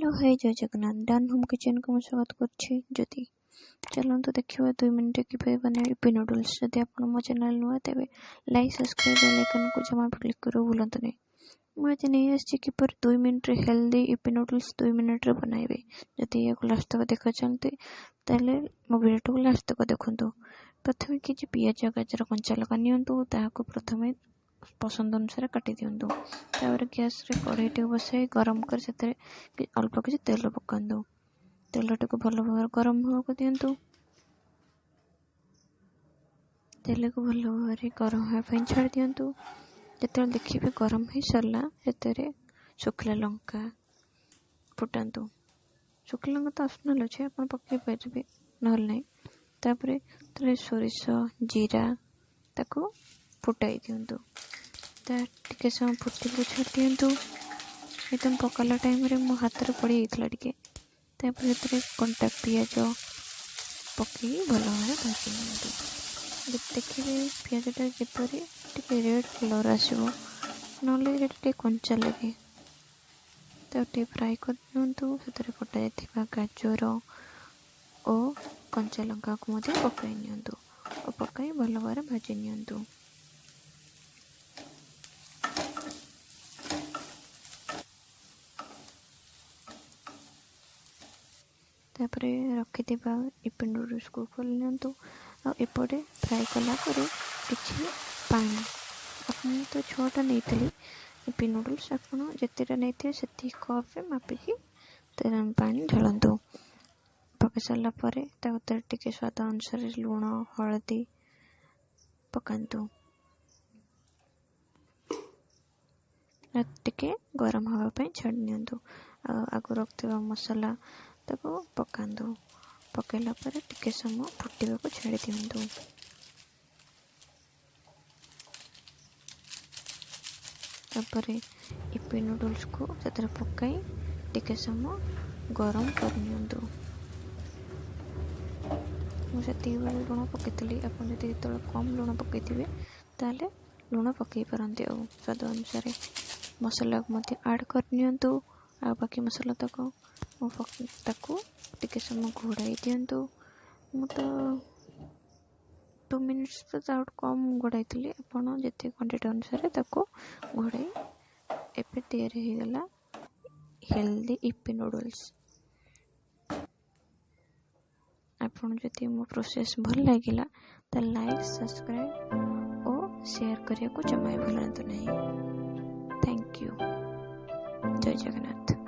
Hello high, ଜୟ Jagannath. Dan home କିଚେନ୍କୁ ମୁଁ ସ୍ୱାଗତ କରୁଛି ଜ୍ୟୋତି। ଚାଲନ୍ତୁ ଦେଖିବା 2 ମିନିଟ୍ରେ କିପରି ବନେଇବେ ଇପି ନୁଡ଼ଲ୍ସ। ଯଦି ଆପଣ ମୋ ଚ୍ୟାନେଲ୍ ନୂଆ, ତେବେ ଲାଇକ୍, ସବସ୍କ୍ରାଇବ୍, ବେଲ୍ ଆଇକନ୍କୁ ଜମା କ୍ଲିକ୍ କରିବାକୁ ଭୁଲନ୍ତୁ ନାହିଁ। ମୁଁ ଆଜି ନେଇ ଆସିଛି କିପରି 2 ମିନିଟ୍ରେ ହେଲ୍ଦି ଇପି ନୁଡ଼ଲ୍ସ 2 ମିନିଟ୍ରେ ବନାଇବେ। ଯଦି ଏହାକୁ ଲାଷ୍ଟ ତକ ଦେଖୁଛନ୍ତି, ତାହେଲେ ମୋ ଭିଡ଼ିଓଟିକୁ ଲାଷ୍ଟ ତକ ଦେଖନ୍ତୁ। ପ୍ରଥମେ କିଛି ପିଆଜ, ଗାଜର, କଞ୍ଚା ଲଙ୍କା ନିଅନ୍ତୁ। ତାହାକୁ ପ୍ରଥମେ ପସନ୍ଦ ଅନୁସାରେ କାଟି ଦିଅନ୍ତୁ। ତାପରେ ଗ୍ୟାସ୍ରେ କଢ଼େଇଟିକୁ ବସାଇ ଗରମ କରି ସେଥିରେ ଅଳ୍ପ କିଛି ତେଲ ପକାନ୍ତୁ। ତେଲଟିକୁ ଭଲ ଭାବରେ ଗରମ ହେବାକୁ ଦିଅନ୍ତୁ। ତେଲକୁ ଭଲ ଭାବରେ ଗରମ ହେବା ପାଇଁ ଛାଡ଼ି ଦିଅନ୍ତୁ। ଯେତେବେଳେ ଦେଖିବେ ଗରମ ହେଇସାରିଲା, ସେଥିରେ ଶୁଖିଲା ଲଙ୍କା ଫୁଟାନ୍ତୁ। ଶୁଖିଲା ଲଙ୍କା ତ ଅପସନାଲ୍ ଅଛି, ଆପଣ ପକାଇ ପାରିବେ, ନହେଲେ ନାହିଁ। ତାପରେ ସେଥିରେ ସୋରିଷ, ଜିରା ତାକୁ ଫୁଟାଇ ଦିଅନ୍ତୁ। ତା ଟିକେ ସମୟ ଫୁଟିବାକୁ ଛାଡ଼ି ଦିଅନ୍ତୁ। ଏକଦମ ପକାଇଲା ଟାଇମ୍ରେ ମୋ ହାତରେ ପଡ଼ିଯାଇଥିଲା ଟିକେ। ତାପରେ ସେଥିରେ କଣ୍ଟା ପିଆଜ ପକାଇ ଭଲ ଭାବରେ ଭାଜି ନିଅନ୍ତୁ। ଦେଖିବେ ପିଆଜଟା ଯେପରି ଟିକେ ରେଡ଼୍ କଲର୍ ଆସିବ, ନହେଲେ ସେଇଟା ଟିକେ କଞ୍ଚା ଲାଗେ। ତାକୁ ଟିକେ ଫ୍ରାଏ କରିନିଅନ୍ତୁ। ସେଥିରେ କଟା ଯାଇଥିବା ଗାଜର ଓ କଞ୍ଚା ଲଙ୍କାକୁ ମଧ୍ୟ ପକାଇ ନିଅନ୍ତୁ ଓ ପକାଇ ଭଲ ଭାବରେ ଭାଜି ନିଅନ୍ତୁ। ତାପରେ ରଖିଥିବା ଇପି ନୁଡ଼ଲ୍ସକୁ ଖୋଲି ନିଅନ୍ତୁ। ଆଉ ଏପଟେ ଫ୍ରାଏ କଲା ପରେ କିଛି ପାଣି, ମୁଁ ତ 6ଟା ନେଇଥିଲି ଇପି ନୁଡ଼ଲ୍ସ, ଆପଣ ଯେତେଟା ନେଇଥିବେ ସେତିକି କପ୍ରେ ମାପିକି ପାଣି ଢାଳନ୍ତୁ। ପକାଇ ସାରିଲା ପରେ ତା ଭିତରେ ଟିକେ ସ୍ୱାଦ ଅନୁସାରେ ଲୁଣ, ହଳଦୀ ପକାନ୍ତୁ। ଟିକେ ଗରମ ହେବା ପାଇଁ ଛାଡ଼ି ନିଅନ୍ତୁ। ଆଉ ଆଗରୁ ରଖିଥିବା ମସଲା ତାକୁ ପକାନ୍ତୁ। ପକାଇଲା ପରେ ଟିକେ ସମୟ ଫୁଟିବାକୁ ଛାଡ଼ି ଦିଅନ୍ତୁ। ତାପରେ ଇପି ନୁଡ଼ଲ୍ସକୁ ସେଥିରେ ପକାଇ ଟିକେ ସମୟ ଗରମ କରିନିଅନ୍ତୁ। ମୁଁ ସେତିକି ବେଳେ ଲୁଣ ପକାଇଥିଲି। ଆପଣ ଯଦି ଯେତେବେଳେ କମ୍ ଲୁଣ ପକାଇଥିବେ, ତାହେଲେ ଲୁଣ ପକାଇ ପାରନ୍ତି। ଆଉ ସ୍ୱାଦ ଅନୁସାରେ ମସଲାକୁ ମଧ୍ୟ ଆଡ଼୍ କରିନିଅନ୍ତୁ। ଆଉ ବାକି ମସଲା ତକ ତାକୁ ଟିକେ ସମୟ ଘୋଡ଼ାଇ ଦିଅନ୍ତୁ। ମୁଁ ତ 2 ମିନିଟ୍ସ ତ ତାଠୁ କମ୍ ଘୋଡ଼ାଇଥିଲି। ଆପଣ ଯେତିକି କ୍ୱାଣ୍ଟିଟି ଅନୁସାରେ ତାକୁ ଘୋଡ଼ାଇ। ଏବେ ତିଆରି ହେଇଗଲା ହେଲ୍ଦି ଇପି ନୁଡ଼ଲ୍ସ। ଆପଣ ଯଦି ମୋ ପ୍ରୋସେସ୍ ଭଲ ଲାଗିଲା, ତାହେଲେ ଲାଇକ୍, ସବସ୍କ୍ରାଇବ୍ ଓ ସେୟାର କରିବାକୁ ଜମା ବି ଭୁଲନ୍ତୁ ନାହିଁ। Thank you. Jay Jagannath.